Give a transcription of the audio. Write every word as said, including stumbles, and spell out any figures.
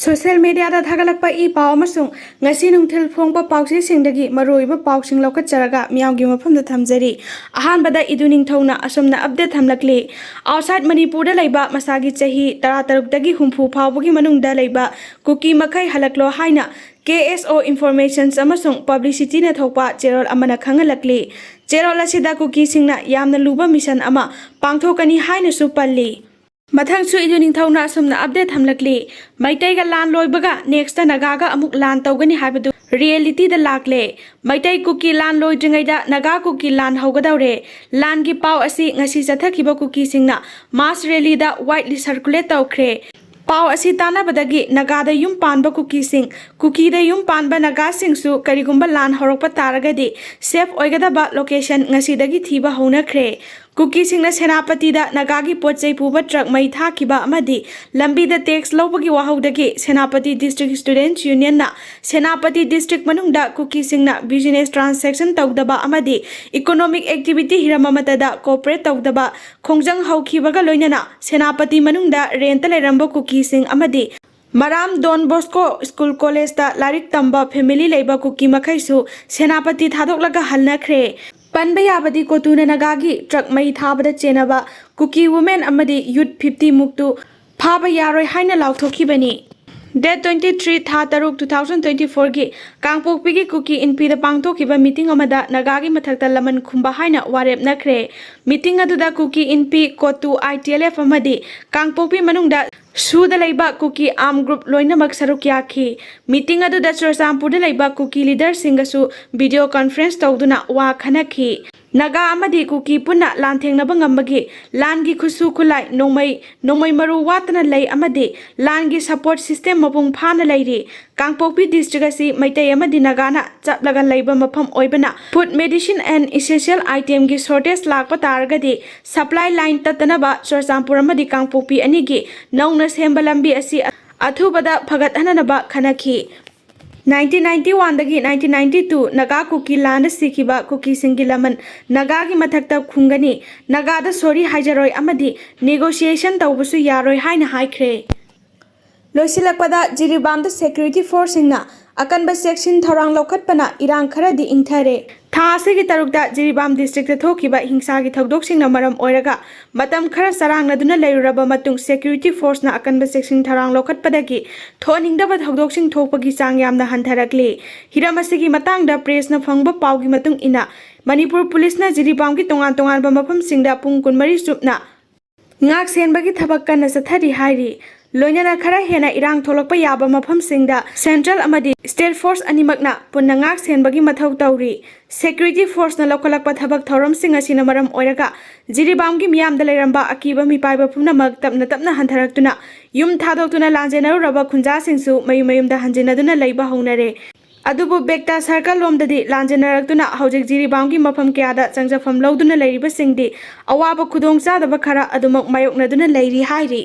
Social ꯃꯦꯗꯤꯌꯥꯗ ꯊꯥꯒꯠꯂꯛꯄ E ꯄꯥꯎ ꯑꯃꯁꯨꯡ ꯉꯁꯤ ꯅꯨꯡꯊꯤꯜ ꯐꯣꯡꯕ ꯄꯥꯎꯆꯦꯁꯤꯡꯗꯒꯤ ꯃꯔꯨꯑꯣꯏꯕ ꯄꯥꯎꯁꯤꯡ ꯂꯧꯈꯠꯆꯔꯒ ꯃꯤꯌꯥꯝꯒꯤ ꯃꯐꯝꯗ ꯊꯝꯖꯔꯤ꯫ ꯑꯍꯥꯟꯕꯗ ꯏꯗꯨ ꯅꯤꯡꯊꯧꯅ ꯑꯁꯨꯝꯅ ꯑꯞꯗꯦꯠ ꯊꯝꯂꯛꯂꯤ꯫ ꯑꯥꯎꯠꯁꯥꯏꯠ ꯃꯅꯤꯄꯨꯔꯗ ꯂꯩꯕ ꯃꯁꯥꯒꯤ ꯆꯍꯤ ꯇꯔꯥꯇꯔꯨꯛꯇꯒꯤ ꯍꯨꯝꯐꯨ ꯐꯥꯎꯕꯒꯤ ꯃꯅꯨꯡꯗ ꯂꯩꯕ ꯀꯨꯀꯤ ꯃꯈꯩ ꯍꯜꯂꯛꯂꯣ ꯍꯥꯏꯅ ꯀꯦ ꯑꯦꯁ ꯑꯣ ꯏꯟꯐꯣꯔꯃꯦꯁꯟꯁ ꯑꯃꯁꯨꯡ ꯄꯕ꯭ꯂꯤꯁꯤꯇꯤꯅ ꯊꯣꯛꯄ ꯆꯦꯔꯣꯜ ꯑꯃꯅ ꯈꯪꯍꯜꯂꯛꯂꯤ꯫ ꯆꯦꯔꯣꯜ ꯑꯁꯤꯗ ꯀꯨꯀꯤꯁꯤꯡꯅ ꯌꯥꯝꯅ ꯂꯨꯕ ꯃꯤꯁꯟ ꯑꯃ ꯄꯥꯡꯊꯣꯛꯀꯅꯤ ꯍꯥꯏꯅꯁꯨ ꯄꯜꯂꯤ꯫ ꯃꯊꯪꯁꯨ ꯏꯗꯨ ꯅꯤꯡꯊꯧꯅ ꯑꯁꯨꯝꯅ ꯑꯞꯗꯦꯠ ꯊꯝꯂꯛꯂꯤ꯫ ꯃꯩꯇꯩꯒ ꯂꯥꯟ ꯂꯣꯏꯕꯒ ꯅꯦꯛꯁꯇ ꯅꯥꯒꯥꯒ ꯑꯃꯨꯛ ꯂꯥꯟ ꯇꯧꯒꯅꯤ ꯍꯥꯏꯕꯗꯨ ꯔꯤꯌꯦꯂꯤꯇꯤꯗ ꯂꯥꯛꯂꯦ꯫ ꯃꯩꯇꯩ ꯀꯨꯀꯤ ꯂꯥꯟ ꯂꯣꯏꯗ꯭ꯔꯤꯉꯩꯗ ꯅꯥꯒꯥ ꯀꯨꯀꯤ ꯂꯥꯟ ꯍꯧꯒꯗꯧꯔꯦ꯫ ꯂꯥꯟꯒꯤ ꯄꯥꯎ ꯑꯁꯤ ꯉꯁꯤ ꯆꯠꯊꯈꯤꯕ ꯀꯨꯀꯤꯁꯤꯡꯅ ꯃꯥꯁ ꯔꯦꯂꯤꯗ ꯋꯥꯏꯠꯂꯤ ꯁꯔꯀꯨꯂꯦꯠ ꯇꯧꯈ꯭ꯔꯦ꯫ ꯄꯥꯎ ꯑꯁꯤ ꯇꯥꯟꯅꯕꯗꯒꯤ ꯅꯥꯒꯥꯗ ꯌꯨꯝ ꯄꯥꯟꯕ ꯀꯨꯀꯤꯁꯤꯡ, ꯀꯨꯀꯤꯗ ꯌꯨꯝ ꯄꯥꯟꯕ ꯅꯥꯒꯥꯁꯤꯡꯁꯨ ꯀꯔꯤꯒꯨꯝꯕ ꯂꯥꯟ ꯍꯧꯔꯛꯄ ꯇꯥꯔꯒꯗꯤ ꯁꯦꯐ ꯑꯣꯏꯒꯗꯕ ꯂꯣꯀꯦꯁꯟ ꯉꯁꯤꯗꯒꯤ ꯊꯤꯕ ꯍꯧꯅꯈ꯭ꯔꯦ꯫ ꯀꯨꯀꯤꯁꯤꯡꯅ ꯁꯦꯅꯥꯄꯇꯤꯗ ꯅꯥꯒꯥꯒꯤ ꯄꯣꯠ ꯆꯩ ꯄꯨꯕ ꯇ꯭ꯔꯛ ꯃꯩ ꯊꯥꯈꯤꯕ ꯑꯃꯗꯤ ꯂꯝꯕꯤꯗ ꯇꯦꯛꯁ ꯂꯧꯕꯒꯤ ꯋꯥꯍꯧꯗꯒꯤ ꯁꯦꯅꯥꯄꯇꯤ ꯗꯤꯁꯇ꯭ꯔꯤꯛ ꯁ꯭ꯇꯨꯗꯦꯟꯠꯁ ꯌꯨꯅꯤꯌꯟꯅ ꯁꯦꯅꯥꯄꯇꯤ ꯗꯤꯁꯇ꯭ꯔꯤꯛ ꯃꯅꯨꯡꯗ ꯀꯨꯀꯤꯁꯤꯡꯅ ꯕꯤꯖꯤꯅꯦꯁ ꯇ꯭ꯔꯥꯟꯁꯦꯛꯁꯟ ꯇꯧꯗꯕ ꯑꯃꯗꯤ ꯏꯀꯣꯅꯣꯃꯤꯛ ꯑꯦꯛꯇꯤꯚꯤꯇꯤ ꯍꯤꯔꯝ ꯑꯃꯠꯇꯗ ꯀꯣꯑꯣꯄꯔꯦꯠ ꯇꯧꯗꯕ ꯈꯣꯡꯖꯪ ꯍꯧꯈꯤꯕꯒ ꯂꯣꯏꯅꯅ ꯁꯦꯅꯥꯄꯇꯤ ꯃꯅꯨꯡꯗ ꯔꯦꯟꯠꯇ ꯂꯩꯔꯝꯕ ꯀꯨꯀꯤꯁꯤꯡ ꯑꯃꯗꯤ ꯃꯔꯥꯝ ꯗꯣꯟ ꯕꯣꯁꯀꯣ ꯁ꯭ꯀꯨꯜ ꯀꯣꯂꯦꯖꯇ ꯂꯥꯏꯔꯤꯛ ꯇꯝꯕ ꯐꯦꯃꯤꯂꯤ ꯂꯩꯕ ꯀꯨꯀꯤ ꯃꯈꯩꯁꯨ ꯁꯦꯅꯥꯄꯇꯤ ꯊꯥꯗꯣꯛꯂꯒ ꯍꯟꯅꯈ꯭ꯔꯦ꯫ ꯄꯟꯕ ꯌꯥꯕꯗꯤ ꯀꯣꯇꯨꯅ ꯅꯥꯒꯥꯒꯤ ꯇ꯭ꯔꯛ ꯃꯩ ꯊꯥꯕꯗ ꯆꯦꯟꯅꯕ ꯀꯨꯀꯤ ꯋꯨꯃꯦꯟ ꯑꯃꯗꯤ ꯌꯨꯠ ꯐꯤꯐꯇꯤ ꯃꯨꯛꯇꯨ ꯐꯥꯕ ꯌꯥꯔꯣꯏ ꯍꯥꯏꯅ ꯂꯥꯎꯊꯣꯛꯈꯤꯕꯅꯤ꯫ ꯗꯦꯠ ꯇ꯭ꯋꯦꯟꯇꯤ ꯊ꯭ꯔꯤ ꯊꯥ ꯇꯔꯨꯛ ꯇꯨ ꯊꯥꯎꯖꯟ ꯇ꯭ꯋꯦꯟꯇꯤ ꯐꯣꯔꯒꯤ ꯀꯥꯡꯄꯣꯛꯄꯤꯒꯤ ꯀꯨꯀꯤ ꯏꯟꯄꯤꯗ ꯄꯥꯡꯊꯣꯛꯈꯤꯕ ꯃꯤꯇꯤꯡ ꯑꯃꯗ ꯅꯥꯒꯥꯒꯤ ꯃꯊꯛꯇ ꯂꯃꯟ ꯈꯨꯝꯕ ꯍꯥꯏꯅ ꯋꯥꯔꯦꯞꯅꯈ꯭ꯔꯦ꯫ ꯃꯤꯇꯤꯡ ꯑꯗꯨꯗ ꯀꯨꯀꯤ ꯏꯟꯄꯤ, ꯀꯣꯇꯨ, ꯑꯥꯏ ꯇꯤ ꯑꯦꯜ ꯑꯦꯐ ꯑꯃꯗꯤ ꯀꯥꯡꯄꯣꯛꯄꯤ ꯃꯅꯨꯡꯗ ꯁꯨꯗ ꯂꯩꯕ ꯀꯨꯀꯤ ꯑꯥꯔꯝ ꯒ꯭ꯔꯨꯞ ꯂꯣꯏꯅꯃꯛ ꯁꯔꯨꯛ ꯌꯥꯈꯤ꯫ ꯃꯤꯇꯤꯡ ꯑꯗꯨꯗ ꯆꯨꯔꯆꯥꯟꯄꯨꯔꯗ ꯂꯩꯕ ꯀꯨꯀꯤ ꯂꯤꯗꯔꯁꯤꯡꯒꯁꯨ ꯚꯤꯗꯤꯑꯣ ꯀꯟꯐꯔꯦꯟꯁ ꯇꯧꯗꯨꯅ ꯋꯥ ꯈꯟꯅꯈꯤ꯫ ꯅꯥꯒꯥ ꯑꯃꯗꯤ ꯀꯨꯀꯤ ꯄꯨꯟꯅ ꯂꯥꯟꯊꯦꯡꯅꯕ ꯉꯝꯕꯒꯤ ꯂꯥꯟꯒꯤ ꯈꯨꯠꯁꯨ ꯈꯨꯠꯂꯥꯏ, ꯅꯣꯡꯃꯩ, ꯅꯣꯡꯃꯩ ꯃꯔꯨ ꯋꯥꯠꯇꯅ ꯂꯩ ꯑꯃꯗꯤ ꯂꯥꯟꯒꯤ ꯁꯄꯣꯔꯠ ꯁꯤꯁꯇꯦꯝ ꯃꯄꯨꯡ ꯐꯥꯅ ꯂꯩꯔꯤ꯫ ꯀꯥꯡꯄꯣꯛꯄꯤ ꯗꯤꯁꯇ꯭ꯔꯤꯛ ꯑꯁꯤ ꯃꯩꯇꯩ ꯑꯃꯗꯤ ꯅꯥꯒꯥꯅ ꯆꯞꯂꯒ ꯂꯩꯕ ꯃꯐꯝ ꯑꯣꯏꯕꯅ ꯐꯨꯗ, ꯃꯦꯗꯤꯁꯤꯟ ꯑꯦꯟ ꯏꯁꯦꯟꯁꯤꯌꯦꯜ ꯑꯥꯏꯇꯦꯝꯒꯤ ꯁꯣꯔꯇꯦꯖ ꯂꯥꯛꯄ ꯇꯥꯔꯒꯗꯤ ꯁꯄ꯭ꯂꯥꯏ ꯂꯥꯏꯟ ꯇꯠꯇꯅꯕ ꯆꯨꯔꯆꯥꯟꯄꯨꯔ ꯑꯃꯗꯤ ꯀꯥꯡꯄꯣꯛꯄꯤ ꯑꯅꯤꯒꯤ ꯅꯧꯅ ꯁꯦꯝꯕ ꯂꯝꯕꯤ ꯑꯁꯤ ꯑꯊꯨꯕꯗ ꯐꯒꯠꯍꯟꯅꯕ ꯈꯟꯅꯈꯤ꯫ ꯅꯥꯏꯟꯇꯤꯟ ꯅꯥꯏꯟꯇꯤ ꯋꯥꯟꯗꯒꯤ nineteen ninety two Naga Kuki land ꯁꯤꯈꯤꯕ ꯀꯨꯀꯤꯁꯤꯡꯒꯤ ꯂꯃꯟ ꯅꯥꯒꯥꯒꯤ ꯃꯊꯛꯇ ꯈꯨꯝꯒꯅꯤ꯫ ꯅꯥꯒꯥꯗ ꯁꯣꯔꯤ ꯍꯥꯏꯖꯔꯣꯏ ꯑꯃꯗꯤ ꯅꯦꯒꯣꯁꯤꯌꯦꯁꯟ ꯇꯧꯕꯁꯨ ꯌꯥꯔꯣꯏ ꯍꯥꯏꯅ ꯍꯥꯏꯈ꯭ꯔꯦ꯫ ꯂꯣꯏꯁꯤꯜꯂꯛꯄꯗ, ꯖꯤꯔꯤꯕꯥꯝꯗ ꯁꯦꯀ꯭ꯌꯨꯔꯤꯇꯤ ꯐꯣꯔꯁꯁꯤꯡꯅ ꯑꯀꯟꯕ ꯆꯦꯛꯁꯤꯟ ꯊꯧꯔꯥꯡ ꯂꯧꯈꯠꯄꯅ ꯏꯔꯥꯡ ꯈꯔꯗꯤ ꯏꯪꯊꯔꯦ꯫ ꯊꯥ ꯑꯁꯤꯒꯤ ꯇꯔꯨꯛꯇ ꯖꯤꯔꯤꯕꯥꯝ ꯗꯤꯁꯇ꯭ꯔꯤꯛꯇ ꯊꯣꯛꯈꯤꯕ ꯍꯤꯡꯁꯥꯒꯤ ꯊꯧꯗꯣꯛꯁꯤꯡꯅ ꯃꯔꯝ ꯑꯣꯏꯔꯒ ꯃꯇꯝ ꯈꯔ ꯆꯔꯥꯡꯅꯗꯨꯅ ꯂꯩꯔꯨꯔꯕ ꯃꯇꯨꯡ, ꯁꯦꯀ꯭ꯌꯨꯔꯤꯇꯤ ꯐꯣꯔꯁꯅ ꯑꯀꯟꯕ ꯆꯦꯛꯁꯤꯟ ꯊꯧꯔꯥꯡ ꯂꯧꯈꯠꯄꯗꯒꯤ ꯊꯣꯛꯍꯟꯅꯤꯡꯗꯕ ꯊꯧꯗꯣꯛꯁꯤꯡ ꯊꯣꯛꯄꯒꯤ ꯆꯥꯡ ꯌꯥꯝꯅ ꯍꯟꯊꯔꯛꯂꯤ꯫ ꯍꯤꯔꯝ ꯑꯁꯤꯒꯤ ꯃꯇꯥꯡꯗ ꯄ꯭ꯔꯦꯁꯅ ꯐꯪꯕ ꯄꯥꯎꯒꯤ ꯃꯇꯨꯡ ꯏꯟꯅ, ꯃꯅꯤꯄꯨꯔ ꯄꯨꯂꯤꯁꯅ ꯖꯤꯔꯤꯕꯥꯝꯒꯤ ꯇꯣꯉꯥꯟ ꯇꯣꯉꯥꯟꯕ ꯃꯐꯝꯁꯤꯡꯗ ꯄꯨꯡ ꯀꯨꯟꯃꯔꯤ ꯆꯨꯞꯅ ꯉꯥꯛ ꯁꯦꯟꯕꯒꯤ ꯊꯕꯛ ꯀꯟꯅ ꯆꯠꯊꯔꯤ ꯍꯥꯏꯔꯤ꯫ ꯂꯣꯏꯅꯅ ꯈꯔ ꯍꯦꯟꯅ ꯏꯔꯥꯡ ꯊꯣꯛꯂꯛꯄ ꯌꯥꯕ ꯃꯐꯝꯁꯤꯡꯗ ꯁꯦꯟꯇ꯭ꯔꯦꯜ ꯑꯃꯗꯤ ꯁ꯭ꯇꯦꯠ ꯐꯣꯔꯁ ꯑꯅꯤꯃꯛꯅ ꯄꯨꯟꯅ ꯉꯥꯛ ꯁꯦꯟꯕꯒꯤ ꯃꯊꯧ ꯇꯧꯔꯤ꯫ ꯁꯦꯀ꯭ꯌꯨꯔꯤꯇꯤ ꯐꯣꯔꯁꯅ ꯂꯧꯈꯠꯂꯛꯄ ꯊꯕꯛ ꯊꯧꯔꯝꯁꯤꯡ ꯑꯁꯤꯅ ꯃꯔꯝ ꯑꯣꯏꯔꯒ ꯖꯤꯔꯤꯕꯥꯝꯒꯤ ꯃꯤꯌꯥꯝꯗ ꯂꯩꯔꯝꯕ ꯑꯀꯤꯕ ꯃꯤꯄꯥꯏꯕ ꯄꯨꯝꯅꯃꯛ ꯇꯞꯅ ꯇꯞꯅ ꯍꯟꯊꯔꯛꯇꯨꯅ ꯌꯨꯝ ꯊꯥꯗꯣꯛꯇꯨꯅ ꯂꯥꯟꯖꯦꯟꯅꯔꯨꯔꯕ ꯈꯨꯟꯖꯥꯁꯤꯡꯁꯨ ꯃꯌꯨꯝ ꯃꯌꯨꯝꯗ ꯍꯟꯖꯤꯟꯅꯗꯨꯅ ꯂꯩꯕ ꯍꯧꯅꯔꯦ꯫ ꯑꯗꯨꯕꯨ ꯕꯦꯛꯇꯥ ꯁꯔꯀꯜ ꯂꯣꯝꯗꯗꯤ ꯂꯥꯟꯖꯦꯟꯅꯔꯛꯇꯨꯅ ꯍꯧꯖꯤꯛ ꯖꯤꯔꯤꯕꯥꯝꯒꯤ ꯃꯐꯝ ꯀꯌꯥꯗ ꯆꯪꯖꯐꯝ ꯂꯧꯗꯨꯅ ꯂꯩꯔꯤꯕꯁꯤꯡꯗꯤ ꯑꯋꯥꯕ ꯈꯨꯗꯣꯡ ꯆꯥꯗꯕ ꯈꯔ ꯑꯗꯨꯃꯛ ꯃꯥꯌꯣꯛꯅꯗꯨꯅ ꯂꯩꯔꯤ ꯍꯥꯏꯔꯤ꯫